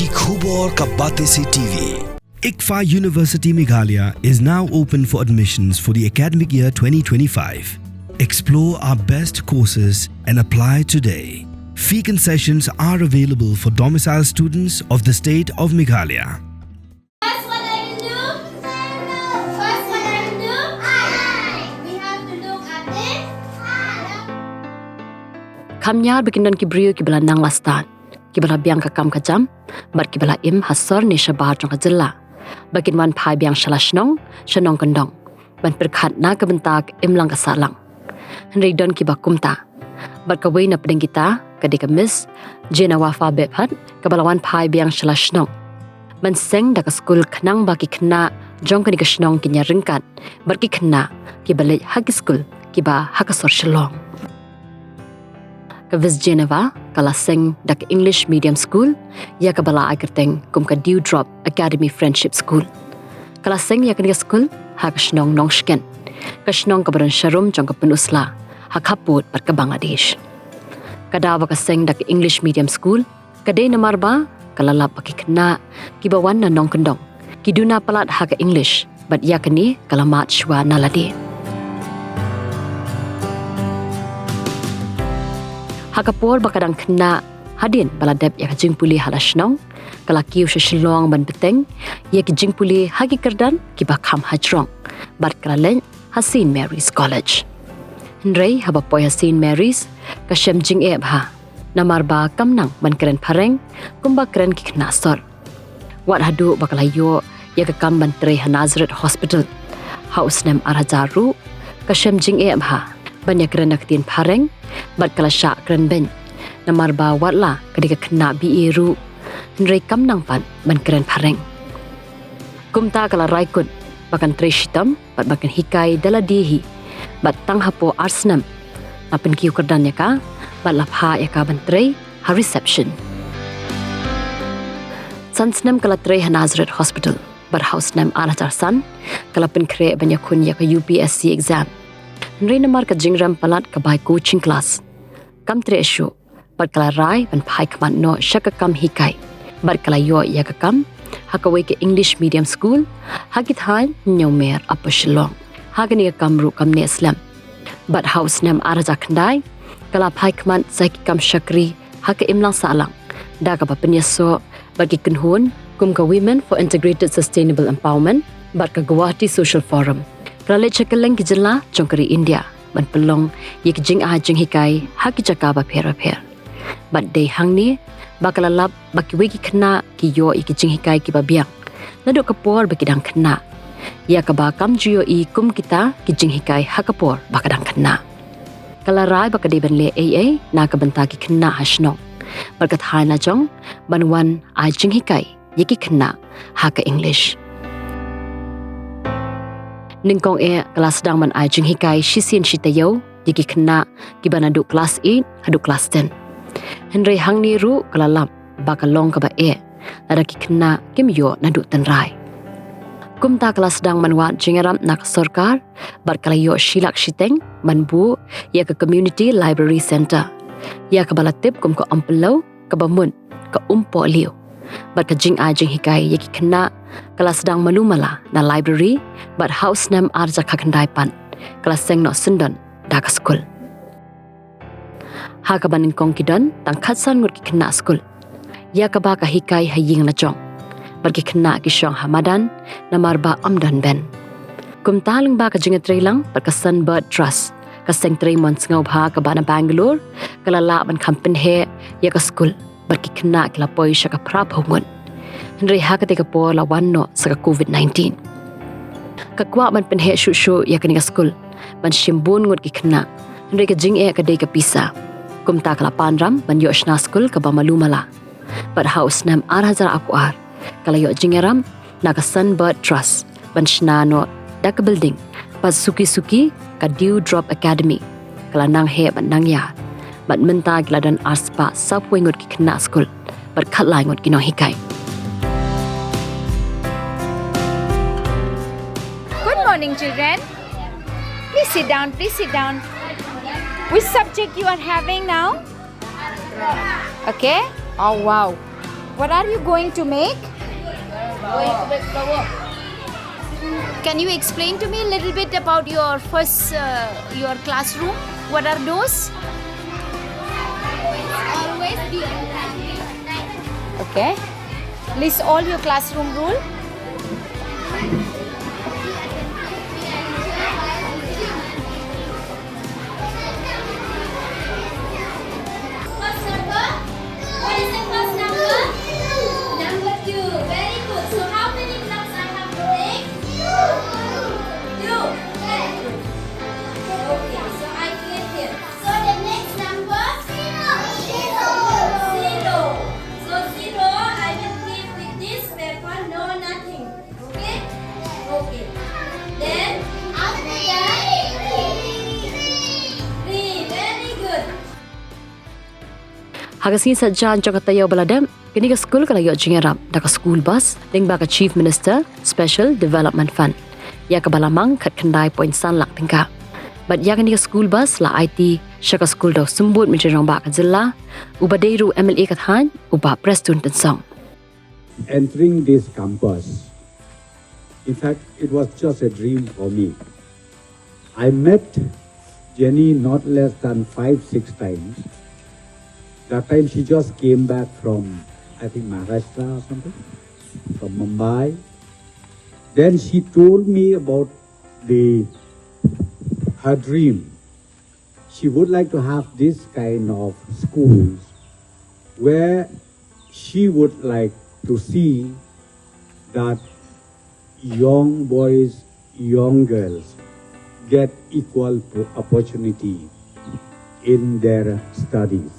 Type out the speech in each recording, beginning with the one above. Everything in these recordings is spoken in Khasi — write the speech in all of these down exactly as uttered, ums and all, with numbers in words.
Khubor ka Batesi T V. ICFAI University Meghalaya is now open for admissions for the academic year twenty twenty-five. Explore our best courses and apply today. Fee concessions are available for domicile students of the state of Meghalaya. First one I will do. First one I will do. We have to look at this. Kham ñiar ba kin don ki briew kiba la nang la stad, kiba la biang ka kam ka jam, bad kiba la im ha sor ne shabar jong ka jylla, ba kin wan phai biang sha la shnong, sha nongkyndong, ban pyrkhat na ka bynta ka imlang ka sahlang. Hynrei don kiba kumta. Bad kawei na pdeng kita ka dei ka Miss Jane Awafa Bephat, kaba la wan phai biang sha la shnong, ban seng da ka skul khnang ba ki khynnah jong kane ka shnong kin ïa ryngkat bad ki khynnah kiba leit ha ki skul kiba ha ka sor Shillong. Ka Miss Jane Awa ka la seng da ka English Medium School, ïa kaba la ai kyrteng kum ka Dewdrop Academy Friendship School. Ka la seng ïa kane ka skul ha ka shnong Nongshken, ka shnong kaba don sharum jong ka Pynursla, ha khappud bad ka Bangladesh. Ka daw ba ka seng da ka English Medium School ka dei namar ba ka la lap ba ki khynnah kiba wan na nongkyndong ki duna palat ha ka English, bad ïa kane ka la mad shuwa na lade. Ha ka por ba ka dang khynnah, hadien ba la dep ïa ka jingpule ha la shnong, ka la kiew sha Shillong ban bteng ïa ki jingpule ha ki kyrdan kiba kham hajrong, bad ka la leit ha Saint Mary's College. Hynrei haba poi ha Saint Mary's, ka shem jingeh bha, namar ba kam nang ban kren phareng kumba kren ki khynnah sor. Wat haduh ba ka la ïoh ïa ka kam ban trei ha Nazareth Hospital ha u snem ar hajar ruh, ka shem jingeh bha ban ïa kren da ka ktien phareng, bad ka la shah kren beiñ, namar ba wat la ka dei ka khynnah B A ruh, hynrei kam nang pat ban kren phareng. Kumta ka la rai kut ba kan trei shitom bad ba kan hikai da lade hi, bad tang hapoh ar snem la pynkiew kyrdan ïa ka, bad la phah ïa ka ban trei ha reception. San snem ka la trei ha Nazareth Hospital, bad ha u snem ar hajar san ka la pynkhreh ban ïakhun ïa ka U P S C exam. Hynrei namar ka jingrem palat ka bai coaching class, kam treh shuh, bad ka la rai ban phai khmat noh sha ka kam hikai, bad ka la ïoh ïa ka kam ha kawei ka English Medium School ha ki thaiñ Hynñiewmer, Upper Shillong. Ha kane ka kam ruh kam neh slem, bad ha u snem ar hajar khyndai ka la phai khmat sha ki kam shakri ha ka imlang sahlang, da kaba pynïasoh bad ki kynhun kum ka Women for Integrated Sustainable Empowerment bad ka Guwahati Social Forum. Ka la leit sha kylleng ki jylla jong ka ri India ban pynlong ïa ki jingai jinghikai ha ki jaka bapher bapher. Bad dei hangne ba ka la lap ba kiwei ki khynnah ki ïoh ïa ki jinghikai kiba biang naduh ka por ba ki dang khynnah, ïa kaba kam ju ïohi kum kita ki jinghikai ha ka por ba ka dang khynnah. Ka la rai ba ka dei ban leh ei ei na ka bynta ki khynnah ha shnong, bad ka thaiñ la jong ban wan ai jinghikai ïa ki khynnah ha ka English. Nyngkong eh ka la sdang ban ai jinghikai shisien shi taïew ïa ki khynnah kiba naduh klas eight haduh klas ten. Hynrei hangne ruh ka la lap ba ka long kaba eh lada ki khynnah kim ïoh naduh tynrai. Kumta ka la sdang ban wad jingïarap na ka sorkar, bad ka la ïoh shi lak shiteng ban buh ïa ka Community Library Centre, ïa kaba la tip kum ka Umpyllew kaba mut ka Umpohliew. Bad ka jingai jinghikai ïa ki khynnah ka la sdang malu mala na library, bad ha u snem ar hajar khyndai pat ka la seng noh syndon da ka skul. Ha kaba nyngkong ki don tang khatsan ngut ki khynnah skul, ïa kaba ka hikai ha ïing la jong, bad ki khynnah ki shong ha madan namar ba ym don bench. Kumta lyngba ka jingïatreilang bad ka Sunbird Trust, ka seng trei mon sngewbha kaba na Bangalore ka la lah ban kham pynheh ïa ka skul, bad ki khynnah ki la poi sha ka phra phew ngut. Hynrei ha katei ka por la wan noh sa ka covid nineteen. Ka kwah ban pynheh shuh shuh ïa kane ka skul ban shim bun ngut ki khynnah, hynrei ka jingeh ka dei ka pisa. Kumta ka la pan ram ban ïoh shna skul kaba malu mala. Bad ha u snem ar hajar arphew ar ka la ïoh jingïarap na ka Sunbird Trust ban shna noh da ka building, bad suki suki ka Dewdrop Academy ka la nang heh bad nang ïar, bad mynta ki la don ar spah sawphew ngut ki khynnah skul bad khatlai ngut ki nonghikai. Good morning, children. Please sit down, please sit down. Which subject you are having now? Okay? Oh, wow. What are you going to make? Can you explain to me a little bit about your first, uh, your classroom? What are those? Always be on time. Okay. List all your classroom rule. First number. What is the first number? Number two. Very good. So how many blocks I have to make? Two. Very good. Okay, so I clear here. So the next number? Zero. Zero. So zero, I will give with this paper, no nothing. Okay? Okay. Then, after that, three. Very good. Ha ka sngi Saitjaiñ jong ka taïew ba la dep, kane ka skul ka la ïoh jingïarap da ka school bus lyngba ka Chief Minister Special Development Fund, ïa kaba la mang khatkhyndai point san lak tyngka. Bad ïa kane ka school bus la aiti sha ka skul da u Symbud Myntri Rangbah ka jylla, uba dei ruh u M L A ka thaiñ, u Bah Prestone Tynsong. Entering this campus, in fact, it was just a dream for me. I met Jenny not less than five, six times. That time she just came back from, I think, Maharashtra or something, from Mumbai. Then she told me about the her dream. She would like to have this kind of schools where she would like to see that young boys, young girls get equal po- opportunity in their studies.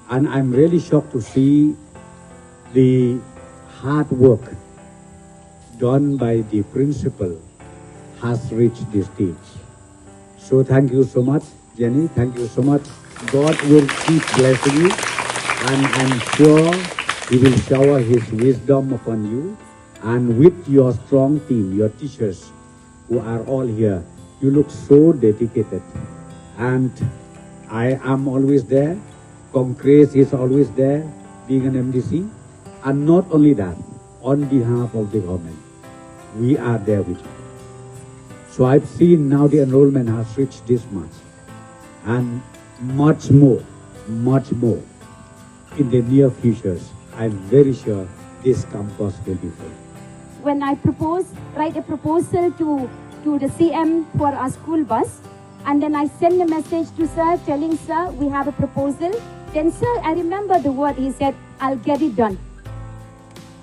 And I'm really shocked to see the hard work done by the principal has reached this stage. So thank you so much, Jenny. Thank you so much. God will keep blessing you, and I'm sure He will shower His wisdom upon you. And with your strong team, your teachers who are all here, you look so dedicated. And I am always there. Congress is always there, being an M D C. And not only that, on behalf of the government, we are there with you. So I've seen now the enrollment has reached this much, and much more, much more in the near futures. I'm very sure this campus will be full. When I propose, write a proposal to, to the C M for our school bus, and then I send a message to sir telling sir we have a proposal. Then sir, I remember the word he said, "I'll get it done."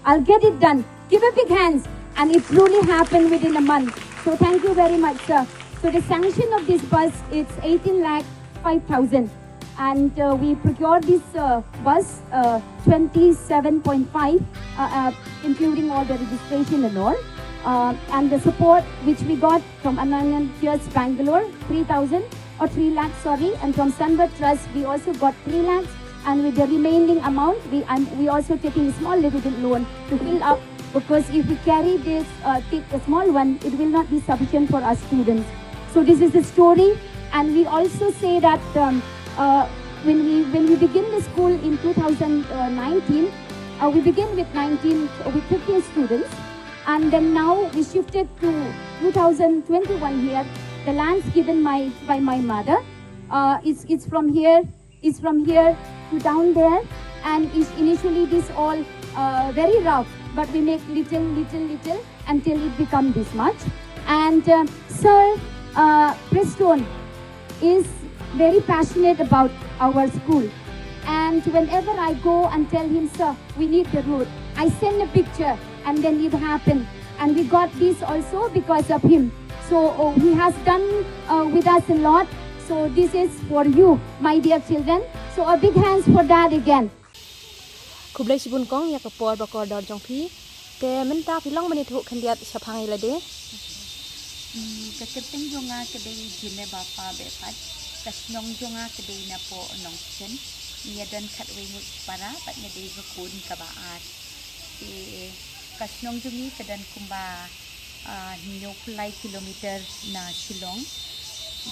I'll get it done. Give a big hands. And it truly happened within a month. So thank you very much, sir. So the sanction of this bus, it's eighteen lakh five thousand. And uh, we procured this uh, bus, uh, twenty-seven point five, uh, uh, including all the registration and all. Uh, and the support which we got from Ananya Tears Bangalore, three thousand or three lakhs, sorry, and from Sunbird Trust, we also got three lakhs. And with the remaining amount, we, I'm, we also taking a small little bit loan to fill up, because if we carry this, uh, take a small one, it will not be sufficient for our students. So this is the story, and we also say that um, uh, when we when we begin the school in two thousand nineteen, uh, we begin with nineteen, with fifteen students, and then now we shifted to two thousand twenty-one here. The lands given my by my mother, uh, it's it's from here is from here to down there, and is initially this all uh, very rough, but we make little, little, little until it become this much. And uh, sir uh, Prestone is very passionate about our school, and whenever I go and tell him, "Sir, we need the road," I send a picture, and then it happened. And we got this also because of him. So oh, he has done uh, with us a lot. So this is for you, my dear children. So a big hands for that again. Khublei shibun kong ïa ka por ba kordor jong phi. Te mynta phi long mynta thuh khyndiat shaphang ïa lade. Hmm, ka kyrteng jong nga ka dei Jinebapa Behpat. Ka shnong jong nga ka dei napoh Nongchen. Nga don khatwei ngut para bad nga dei ka khun kaba ar. Te ka shnong jong ngi ka don kumba ah, hynñiewphew lai kilometer na Shillong.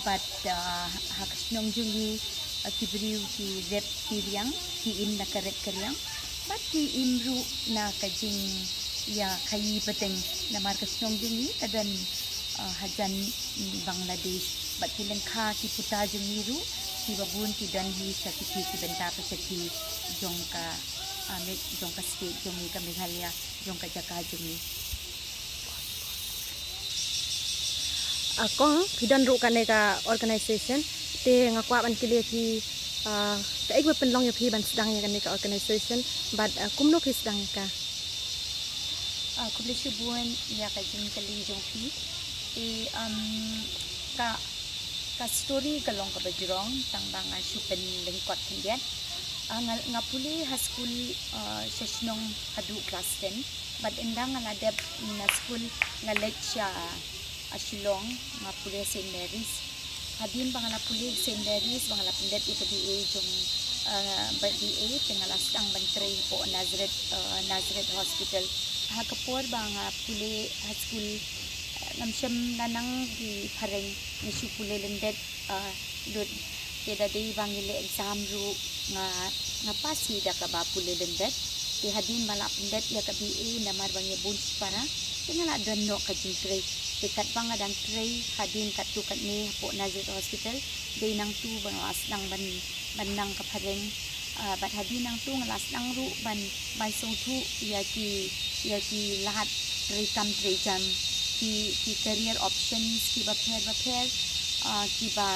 Bad ah, ha ka shnong jong ngi ah, ki briew ki rep ki riang, ki im na ka rep ka riang. Ki im ruh na ka jingïakhaii pateng namar ka shnong jong ngi ka don, ah, hajan, mm, Bangladesh bad ki lyngkha ki puta jong ngi ruh kiba bun ki don hi sha kiti ki bynta ka sha ki jong ka, ah, Me-, jong ka state jong ngi ka Meghalaya, jong ka jaka jong ngi. Ah, kong, phi don ruh kane ka organisation, te nga kwah ban kylli ïa phi, ah, kaei ba pynlong ïa phi ban sdang ïa kane ka organisation, bad, ah, kumno phi sdang ïa ka? Ah, khublei shibun ïa ka jingkylli jong phi. Te, um, ka, ka story ka long kaba jrong tang ba nga shu pynlyngkot khyndiat. Ah, nga, nga pule ha skul, ah, sha shnong haduh klas ten. Bad ynda nga la dep na skul nga leit sha, ah, Shillong, nga pule Saint Mary's. Hadien ba nga la pule Saint Mary's, ba nga la pynleit ïa ka B A jong, ah, ba B A, te nga la sdang ban trei hapoh Nazareth, ah, Nazareth Hospital. Ha ka por ba nga pule ha skul, ah, ngam shym la nang ki phareng, nga shu pule lyndet, ah, lut. Te da dei ba ngi leh exam ruh nga, nga pass hi da kaba pule lyndet. Te hadien ba la pynleit ïa ka B A namar ba ngi bun shipara, te nga la don noh ka jingtrei. Te katba nga dang trei hadien katto katne hapoh Nazareth Hospital, dei nangtu ba nga la sdang ban, ban nang ka phareng. Ah, bad hadien nangtu nga la sdang ruh ban, ban sngewthuh ïa ki, ïa ki lad trei kam trei jam, ki, ki career options kiba pher ba pher, ah, kiba,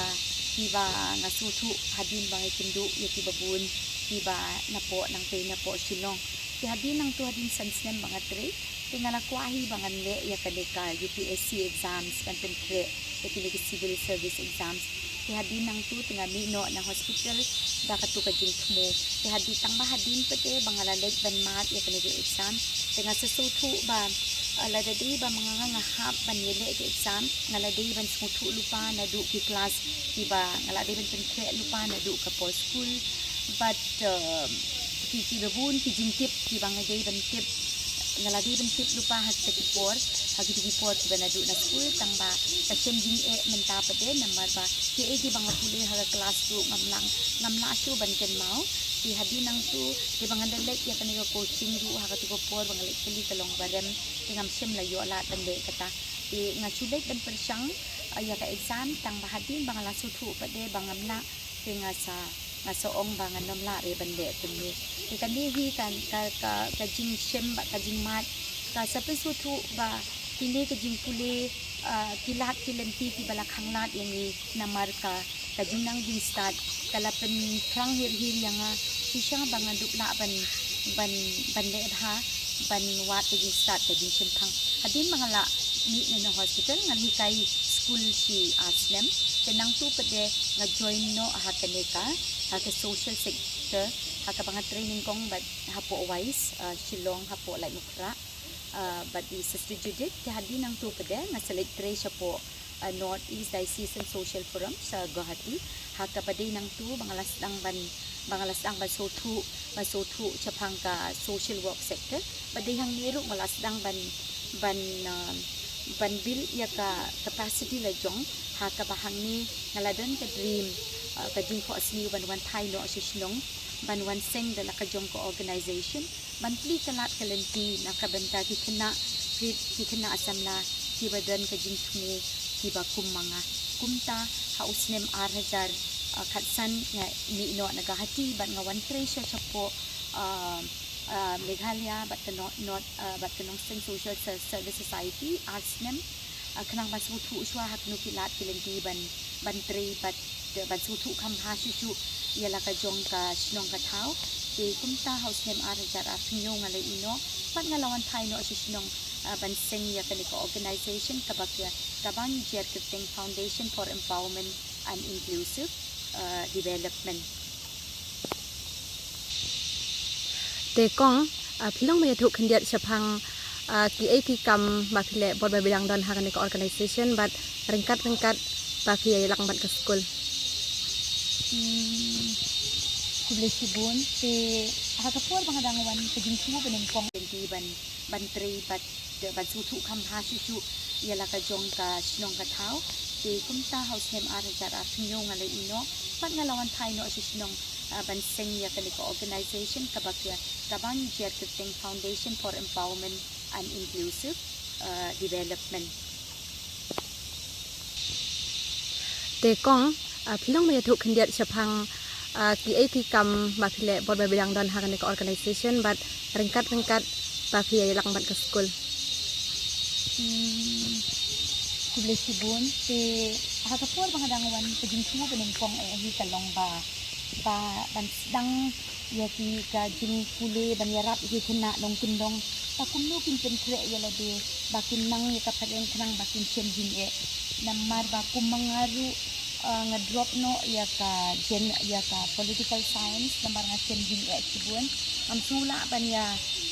kiba nga sngewthuh hadien ba nga ïakynduh ïa kiba bun kiba napoh nangtei napoh Shillong. Te hadien nangtu hadien san snem ba nga trei, te nga la kwah hi ba ngan leh ïa kane ka U P S C exams, ban pynkhreh ïa kine ki civil service exams. Te hadien nangtu te nga mih noh na hospital da katu ka jingthmu. Te hadien, tang ba hadien pat te ba nga la leit ban mad ïa kane ka exam, te nga sa sngewthuh ba, ah, lada dei ba ma nga nga hap ban ïaleh ka exam, nga la dei ban sngewthuh lypa naduh ki klas kiba, nga la dei ban pynkhreh lypa naduh ka por skul. Bad, ah, ki, kiba bun ki jingtip kiba nga dei ban tip, nga la dei ban tip lypa ha kita ki por, ha kita ki por kiba naduh na skul, tang ba ka shem jingeh mynta pat te namar ba kiei kiba nga pule ha ka klas ruh ngam lah, ngam lah shuh ban kynmaw. Te hadien nangtu, te ba ngan da leit ïa kane ka coaching ruh ha katu ka por ba nga leit kylli ka long ba rem, te ngam shym la ïoh lad ban leh kata. Te nga shu leit ban pyrshang, ah, ïa ka exam, tang ba hadien ba nga la sngewthuh pat te ba ngam lah, te nga sa, nga sa ong ba ngan ym lah re ban leh kumne. Te kane hi ka, ka, ka, ka jingshem bad ka jingmad ka sa pynsngewthuh ba kine ka jingpule, ah, ki lad ki lynti kiba la khanglad ïa ngi namar ka, ka jingnang jingstad ka la pynphrang hir hir ïa nga shisha ba ngan dup lah ban, ban, ban leh bha, ban wad ka jingstad ka jingshemphang. Hadien ba nga la mih na hospital, ngan hikai skul shi ar snem. Te nangtu pat te nga join noh ha kane ka, ha ka social sector, ha kaba nga trei nyngkong bad hapoh WISE, ah, Shillong, hapoh Laitumkhrah, ah, bad i Sister Judith. Te hadien nangtu pat te nga sa leit trei shapoh, ah, North East Diocesan Social Forum sha Guwahati, ha kaba dei nangtu ba nga la sdang ban, ba nga la sdang ban sngewthuh, ban sngewthuh shaphang ka social work sector. Bad dei hangne ruh nga la sdang ban, ban, ah, ban build ïa ka capacity la jong, ha kaba hangne nga la don ka dream, ah, ka jingphohsniew ban wan phai noh sha shnong, ban wan seng da la ka jong ka organisation, ban plie ka lad ka lynti na ka bynta ki khynnah, ki, ki khynnah samla kiba don ka jingthmu kiba kum ma nga. Kumta ha u snem ar hajar, ah, khatsan nga mih noh na Guwahati bad nga wan trei sha shapoh, ah, ah, Meghalaya bad ka North, North, ah, bad ka Nongstoiñ Social Ser-, Service Society ar snem, ah, khnang ban sngewthuh shuwa ha kano ki lad ki lynti ban, ban trei bad, ban sngewthuh kham bha shuh shuh ïa la ka jong ka shnong ka thaw. Te kumta ha u snem ar hajar arphew hynñiew nga la ïeh noh bad nga la wan phai noh sha shnong, ah, ban seng ïa kane ka organisation kaba ki, kaba ngi jer kyrteng Foundation for Empowerment and Inclusive, ah, Development. Te kong, ah, phi long ba ïathuh khyndiat shaphang, ah, kiei ki kam ba phi leh bad ba phi dang don ha kane ka organisation bad ryngkat ryngkat ba phi ïalang bad ka skul. Hmm, khublei shibun. Te ha ka por ba nga dang wan ka jingthmu ba nyngkong, ban, ban trei bad, ban sngewthuh kham bha shuh shuh ïa la ka jong ka shnong ka thaw. Te kumta ha u snem ar hajar arphew hynñiew nga la ïeh noh bad nga la wan phai noh sha shnong, uh, ban seng ïa kane ka organization kaba ka, kaba ngi jer kyrteng Foundation for Empowerment and Inclusive uh, Development. Te kong, uh, phi long ba ïathuh khyndiat shaphang uh, kiei ki kam ba phi leh bad ba biang don ha kane ka organization bad ryngkat ryngkat ba phi ïalang bad ka skul. Hmm, khublei shibun. Te ha ka por ba nga dang wan, ka jingthmu ba nyngkong eh hi ka long ba, ba ban sdang ïa ki ka jingpule ban ïarap ïa ki khynnah nongkyndong ba kumno kin pynkhreh ïa lade, ba kin nang ïa ka phareng khnang ba kin shem jingeh. Namar ba kum ma nga ruh, uh, nga drop noh ïa ka gen, ïa ka political science namar nga shem jingeh shibun. Ngam sngewlah ban ïa,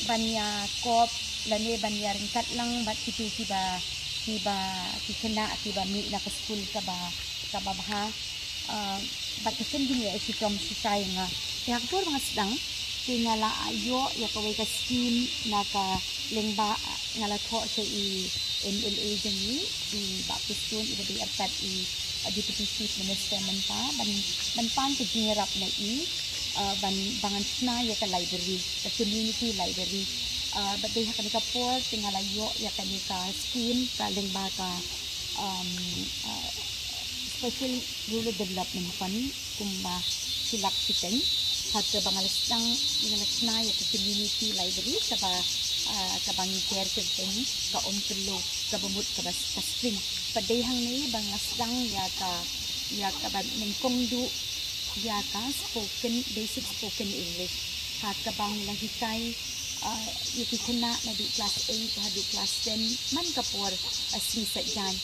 ban ïa kop lane ban ïa ryngkat lang bad kito kiba, kiba, ki khynnah kiba mih na ka skul kaba, kaba bha. Uh, bad ka shem jingeh shitom shisha ïa nga. Te ha ka por ba nga sdang, te nga la ïoh ïa kawei ka scheme na ka lyngba, nga la thoh sha i M L A jong ngi, i Bah Prestone, iba dei artat i, uh, Deputy Chief Minister mynta, ban, ban pan ka jingïarap na i, uh, ban, ban ngan shna ïa ka library, ka community library. Uh, bad dei ha kane ka por te nga la ïoh ïa kane ka scheme ka lyngba ka, um, uh, Special Rural Development Fund kumba shi lak shiteng. Ha kaba nga la sdang, nga la shna ïa ka community library kaba, ah, kaba ngi jer kyrteng ka Umpyllo, kaba mut kaba ka spring. Bad dei hangne ba nga la sdang ïa ka, ïa kaba nyngkong duh ïa ka spoken, basic spoken English. Ha kaba ngi la hikai, ah, ïa ki khynnah naduh class eight haduh class ten man ka por, ah, sngi Saitjaiñ.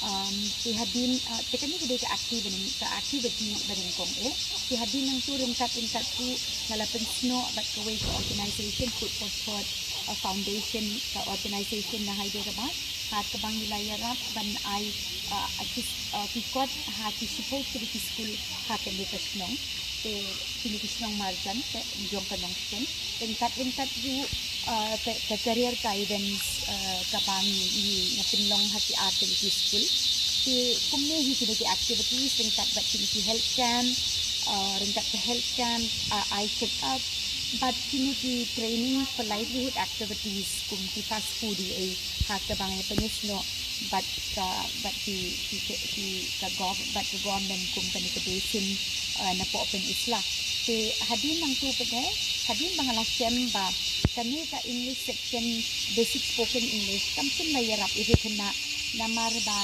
Um, te hadien, ah, te kane ka dei ka activity, ka activity ba nyngkong eh. Te hadien nangtu ryngkat ryngkat ruh nga la pynsnoh bad kawei ka organization, Food for Thought, ah, Foundation, ka organization na Hyderabad. Ha kaba ngi la ïarap ban ai, ah, assist, ah, ki kot ha ki shiphew tylli ki skul ha kane ka shnong. Te kine ki shnong marjan te jong ka Nongstoiñ. Ryngkat ryngkat ruh, ah, te ka career guidance, ah, kaba ngi, ngi, nga pynlong ha ki ar tylli ki skul. Te kumne hi kine ki activities ryngkat bad kine ki health camp, ah, ryngkat ka health camp, ah, eye check up, bad kine ki training for livelihood activities kum ki FASTFOODiA, ha kaba ngi la pynsnoh bad ka, bad ki, ki, ki, ki, ka gov-, bad ka government kum kane ka basin, ah, na Pohpin Isla. Te hadien nangtu pat de, hadien ba nga la shem ba kane ka English section, basic spoken English, kam shym la ïarap ïa ki khynnah namar ba,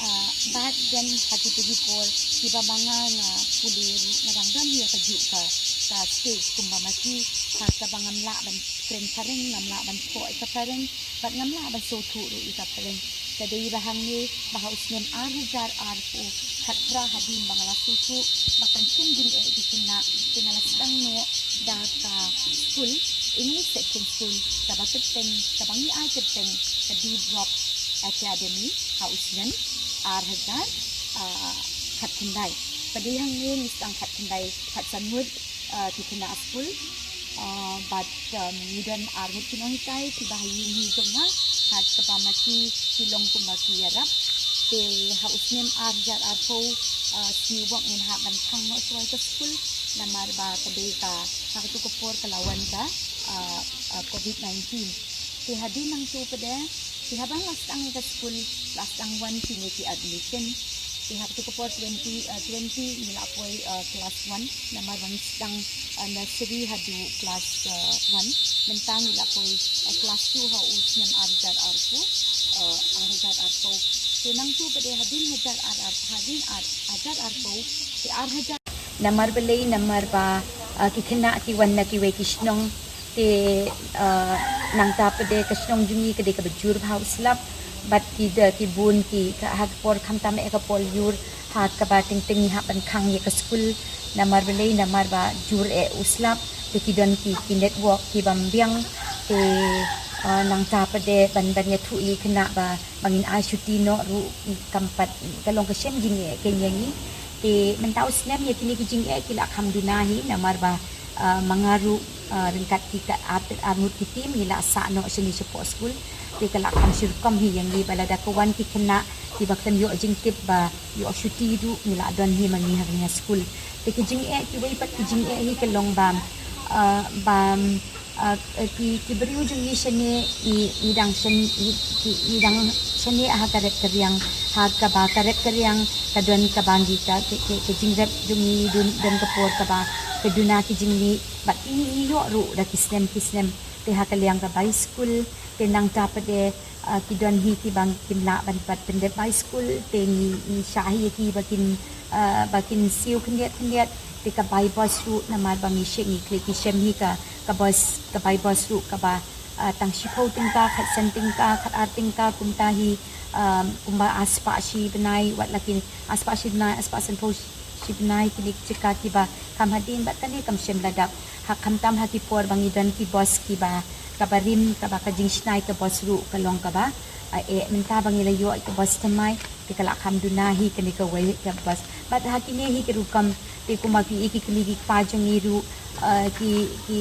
ah, bad don ha kito ki por kiba ma nga nga pule ruh nga dang don ïa kajuh ka, ka stage kumba ma ki, ha kaba ngam lah ban kren phareng, ngam lah ban thoh ïa ka phareng, bad ngam lah ban sngewthuh ruh ïa ka phareng. Te dei ba hangne ba ha u snem ar hajar arphew khatphra hadien ba nga la sngewthuh ba kan shem jingeh ïa ki khynnah, te nga la sdang noh da ka skul, English section skul, kaba kyrteng, kaba ngi ai kyrteng ka Dewdrop Academy ha u snem ar hajar, ah, khatkhyndai. Bad dei hangne ngi sdang khatkhyndai, khatsan ngut, ah, ki khynnah skul, ah, bad, um, ngi don ar ngut ki nonghikai kiba ha ïing hi jong nga, ha kaba ma ki ki long kumba ki ïarap. Te ha u snem ar hajar arphew, ah, sniewbok ngin hap ban khang noh shuwa ïa ka skul namar ba ka dei ka, ha katu ka por ka la wan ka, ah, ah, covid nineteen. Te hadien nangtu pat de, te haba nga la sdang ïa ka skul, la sdang wan kine ki admission. Te ha katu ka por twenty, ah, twenty ngi la poi, ah, class one, namar ba ngi sdang, ah, nursery haduh class, ah, one. Mynta ngi la poi, ah, class two ha u snem ar hajar arphew, ah, ar hajar arphew. Te nangtu pat de hadien hajar ar, ar, hadien ar, hajar arphew, te ar hajar. Namar balei, namar ba, ah, ki khynnah ki wan na kiwei ki shnong, te, ah, nangta pat de ka shnong jong ngi ka dei kaba jur bha u slap, bad ki da ki bun ki ka ha ka por khamtam eh ka por lyiur, ha kaba teng teng ngi hap ban khang ïa ka skul, namar balei, namar ba jur eh u slap, te ki don ki, ki network kibym biang, te, ah, nangta pat de ban, ban ïathuh ïa ki khynnah ba, ba ngin ai shuti noh ruh, kam pat, ka long ka shem jingeh kein ïa ngi. Te mynta u snem ïa kine ki jingeh ki la kham duna hi, namar ba Ah, ma nga ruh, ah, ryngkat ki ka ar, arngut ki team ngi la sah noh shane shapoh skul. Te ka la kham shi rukom hi ïa ngi ba lada ka wan ki khynnah kiba khlem ïoh jingtip ba ïoh shuti ruh ngi la don hi ma ngi ha kane ka skul. Te ki jingeh, kiwei pat ki jingeh hi ka long ba, ah, ba, ah, ki, ki briew jong ngi shane ngi, ngi dang shan, ngi, ki, ngi dang shane ha ka rep ka riang, ha kaba ka rep ka riang ka don kaba ngi ka, ka, ka, ka jingrep jong ngi don, don ka por kaba ka duna ki jingmih, bad ki ngi, ngi ïoh ruh da ki snem ki snem. Te ha ka liang ka bai skul, te nangta pat de, ah, ki don hi kiba kim lah ban pat pyndep bai skul, te ngi, ngi shah hi ïa ki ba kin, ah, ba kin siew khyndiat khyndiat, te ka bai bos ruh namar ba ngi shem, ngi khleh ki shem hi ka, ka bos, ka bai bos ruh kaba, ah, tang shiphew tyngka, khatsan tyngka, khatar tyngka, kumta hi, ah, kumba ar spah shi bnai, wat la ki ar spah shi bnai, ar spah sanphew shi bnai, kine ki jaka kiba kham hadien, bad kane kam shem la dap. Ha khamtam ha ki por ba ngi don ki bos kiba, kaba rim, kaba ka jingshna ïa ka bos ruh ka long kaba, ah, eh, mynta ba ngi la ïoh ïa ka bos thymmai, te ka la kham duna hi kane kawei ka bos. Bad ha kine hi ki rukom, te kumba ki, ki kmie ki kpa jong ngi ruh, ah, ki, ki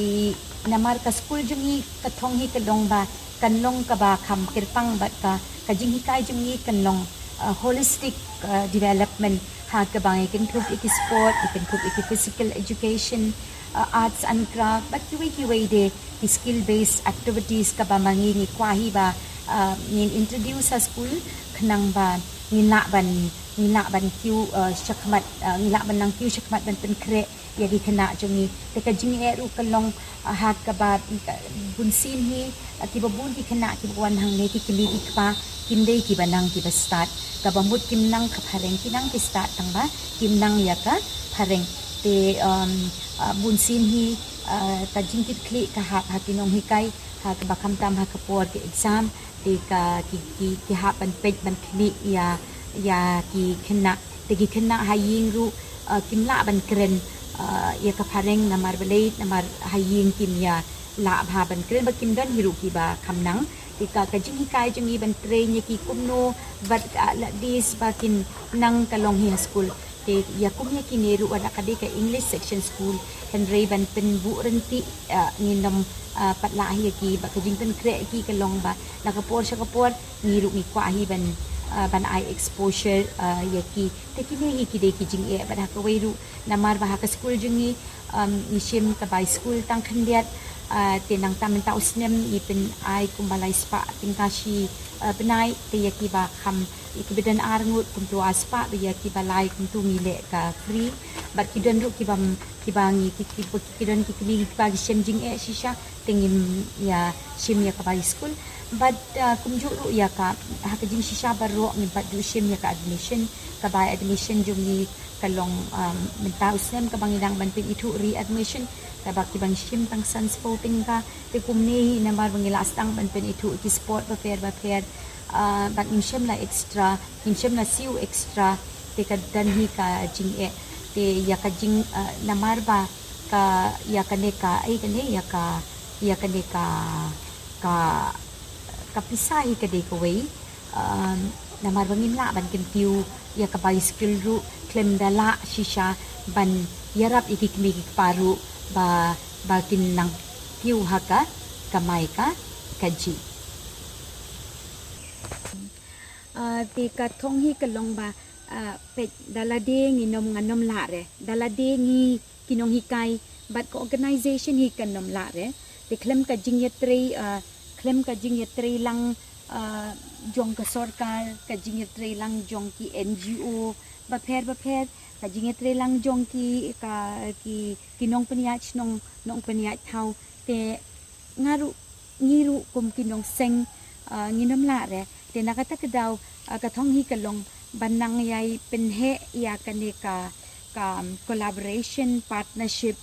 namar ka skul jong ngi ka thong hi ka long ba kan long kaba kham kyrpang bad ka, ka jinghikai jong ngi kan long, ah, holistic, ah, development, ha kaba ngi kynthup ïa ki sport, ngi kynthup ïa ki physical education, ah, arts and craft, bad kiwei kiwei de ki skill based activities kaba ma ngi ngi kwah hi ba, ah, ngin introduce ha skul, khnang ba ngin lah ban, ngin lah ban kiew, ah, shakhmat, ah, ngin lah ban nang kiew shakhmat ban pynkhreh ïa ki khynnah jong ngi. Te ka jingeh ruh ka long, ah, ha kaba, ka, bunsien hi, ah, kiba bun ki khynnah kiba wan hangne, ki kmie ki kpa, kim dei kiba nang kiba stad. Kaba mut kim nang ka phareng, ki nang ki stad tang ba kim nang ïa ka phareng. Te, um, ah, bunsien hi, ah, ka jingkitkhlieh ka hap ha ki nonghikai, ha kaba khamtam ha ka por ki exam, te ka ki, ki, ki hap ban peit ban khmih ïa, ïa ki khynnah. Te ki khynnah ha ïing ruh, ah, kim lah ban kren, ah, ïa ka phareng namar balei, namar ha ïing kim ïa lah bha ban kren, ba kim don hi ruh kiba kham nang. Te ka, ka jinghikai jong ngi ban train ïa ki kumno, bad, ah, la dis ba kin nang ka long hi ha skul. Te ïa kum ïa kine ruh, wat la ka dei ka English section school, hynrei ban pynbuh ryntih, ah, ngin ym, ah, pat lah hi ïa ki, ba ka jingpynkhreh ïa ki ka long ba na ka por sha ka por ngi ruh ngi kwah hi ban, ah, ban ai exposure, ah, ïa ki. Te kine hi ki dei ki jingeh, bad ha kawei ruh namar ba ha ka skul jong ngi, um, ngi shim ka bai skul tang khyndiat, ah, te nangta mynta u snem ngi pyn-ai kumba lai spah tyngka shi, ah, bnai, te ïa kiba kham, ïa kiba don arngut kumto ar spah, bad ïa kiba lai kumto ngi leh ka free. Bad ki don ruh kiba, kiba ngi, ki, ki, ki don ki kmie kiba ki shem jingeh shisha, te ngim ïa shim ïa ka bai skul. Bad, ah, kumjuh ruh ïa ka, ha ka jingshisha baroh ngim pat ju shim ïa ka admission, ka bai admission jong ngi ka long, um, mynta u snem kaba ngi dang ban pynithuh readmission, kaba kiba ngi shim tang san spah tyngka. Te kumne hi namar ba ngi la sdang ban pynithuh ki sport bapher bapher, ah, bad ngim shym la extra, ngim shym la siew extra, te ka don hi ka jingeh. Te ïa ka jing, ah, namar ba ka, ïa kane ka, ai kane, ïa ka, ïa kane ka, ka, ka pisa hi ka dei kawei, um, namar ba ngim lah ban kyntiew ïa ka bai skul ruh khlem da lah shisha ban ïarap ïa ki kmie ki kpa ruh ba, ba kin nang kiew ha ka kamai ka kajih. Ah, te ka thong hi ka long ba, ah, peit, da lade ngin ym, ngan ym lah re, da lade ngi ki nonghikai bad ka organization hi kan ym lah re. Te khlem ka jingïatrei, ah, khlem ka jingïatrei lang, ah, jong ka sorkar, ka jingïatrei lang jong ki N G O bapher bapher, ka jingïatrei lang jong ki, ka, ki, ki nongpynïaid shnong, nongpynïaid thaw, te nga ruh, ngi ruh kum ki nongseng, ah, ngin ym lah re. Te na kata ka daw, ah, ka thong hi ka long ban nang ïai pynheh ïa kane ka, ka, um, collaboration, partnership,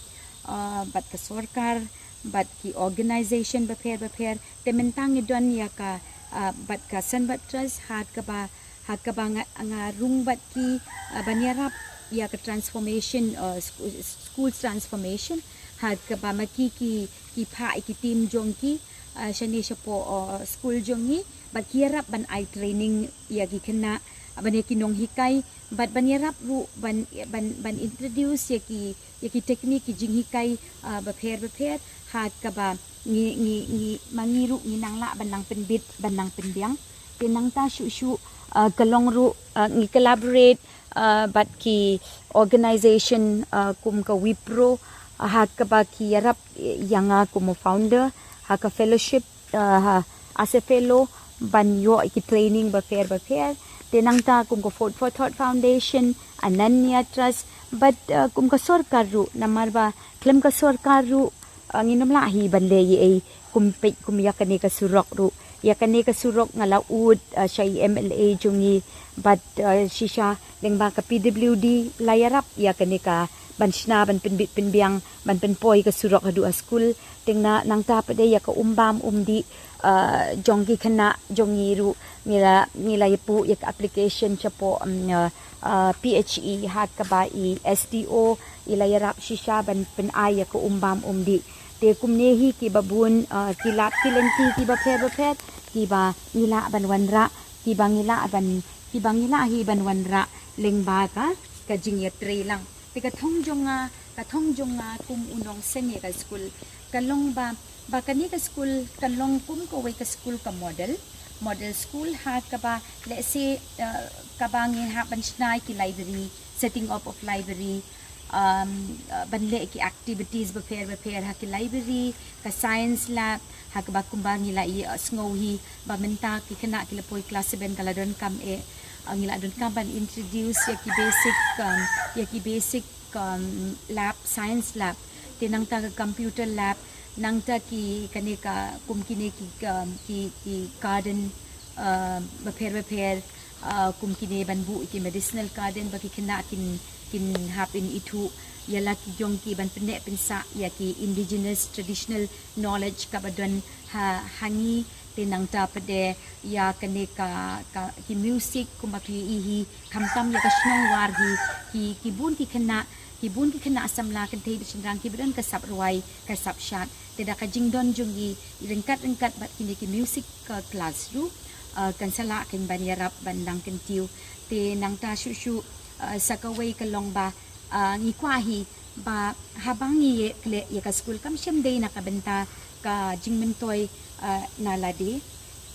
ah, bad ka sorkar, bad ki organization bapher bapher. Te mynta ngi don ïa ka, ah, bad ka Sunbird Trust, ha kaba, ha kaba nga, nga rung bad ki, ah, ban ïarap ïa ka transformation, ah, sku-, school transformation, ha kaba ma ki, ki, ki phah ïa ki team jong ki, ah, shane shapoh, ah, skul jong ngi, bad ki ïarap ban ai training ïa ki khynnah, ban ïa ki nonghikai, bad ban ïarap ruh ban, ban, ban introduce ïa ki, ïa ki technique, ki jinghikai, ah, bapher bapher, ha kaba ngi, ngi, ngi, ma ngi ruh ngi nang lah ban nang pynbit, ban nang pynbiang. Te nangta shuh shuh, ah, ka long ruh, ah, ngi collaborate, ah, bad ki organization, ah, kum ka Wipro, ah, ha kaba ki ïarap ïa nga kum u founder ha ka fellowship, ah, ha, as a fellow, ban ïoh ki training bapher bapher. Te nangta kum ka Food for Thought Foundation, Ananya Trust, bad, ah, kum ka sorkar ruh, namar ba khlem ka sorkar ruh, ah, ngin ym lah hi ban leh ei ei, kum peit kum ïa kane ka surok ruh. Ïa kane ka surok nga la ud, ah, sha i M L A jong ngi, bad, ah, shisha lyngba ka P W D la ïarap ïa kane ka ban shna, ban pynbit pynbiang, ban pynpoi ka surok haduh ha skul. Te nangta pat de ïa ka um bam um dih, ah, jong ki khynnah jong ngi ruh, ngi la, ngi la ïapuh ïa ka application shapoh, um, ah, ah, P H E, ha kaba i S D O i la ïarap shisha ban pynai ïa ka um bam um dih. Te kumne hi kiba bun, ah, ki lad ki lynti kiba pher bapher, kiba ngi lah ban wanrah, kiba ngi lah ban, kiba ngi lah hi ban wanrah lyngba ka, ka jingïatreilang. Te ka thong jong nga, ka thong jong nga kum u nongseng ïa ka skul, ka long ba, ba kane ka skul kan long kum kawei ka skul ka model, model school, ha kaba, let's say, ah, kaba ngi hap ban shna ïa ki library, setting up of library, um, ah, ban leh ki activities bapher bapher ha ki library, ka science lab, ha kaba kumba ngi la ïohsngew hi ba mynta ki khynnah ki la poi class seven ka la donkam eh, ah, ngi la donkam ban introduce ïa ki basic, um, ïa ki basic, um, lab, science lab. Te nangta ka computer lab, nangta ki kane ka, kum kine ki, um, ki, ki garden, um, bapher bapher, ah, kum kine ban buh ki medicinal garden ba ki khynnah kin, kin hap ban ithuh ïa la ki jong ki, ban pynneh pynsah ïa ki indigenous traditional knowledge kaba don ha, ha ngi. Te nangta pat de ïa kane ka, ka, ki music kumba phi ïohi hi, khamtam ïa ka shnong War hi, ki, ki bun ki khynnah, ki bun ki khynnah samla kynthei bad shynrang kiba don ka sap rwai, ka sap shad. Te da ka jingdon jong ngi ryngkat ryngkat bad kine ki music, ah, class ruh, ah, kan sa lah kein ban ïarap ban nang kyntiew. Te nangta shuh shuh, ah, sa kawei ka long ba, ah, ngi kwah hi ba haba ngi ïeh khleh ïa ka skul kam shym dei na ka bynta ka jingmyntoi, ah, na lade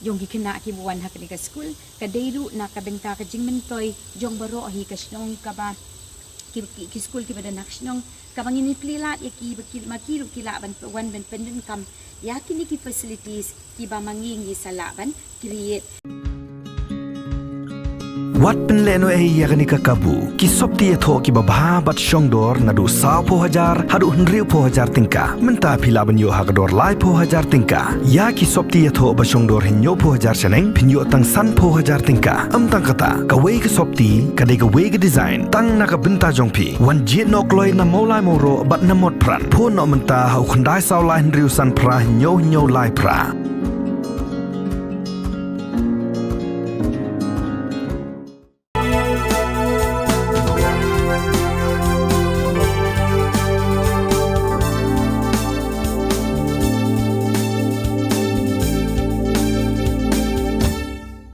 jong ki khynnah kiba wan ha kane ka skul, ka dei ruh na ka bynta ka jingmyntoi jong baroh hi ka shnong kaba, ki, ki, ki skul kiba don ha ka shnong, kaba ngin ïa plie lad ïa ki ba ki, ma ki ruh ki lah ban wan ban pyndonkam ïa kine ki facilities kiba ma ngi ngi sa lah ban create. Wat pynlehnohei ïa kane ka kabu. Ki sopti ïathoh kiba bha bad shongdor naduh sawphew hajar haduh hynriewphew hajar tyngka. Mynta phi lah ban ïoh ha ka dor laiphew hajar tyngka. Ïa ki sopti ïathoh ba shongdor hynñiewphew hajar shaneng phin ïoh tang sanphew hajar tyngka. Ym tang kata, kawei ka sopti ka dei kawei ka design tang na ka bynta jong phi. Wan jied noh kloi na Mawlai Mawroh bad na Motphran. Phone noh mynta ha u khyndai saw lai hynriew san phra hynñiew hynñiew lai phra.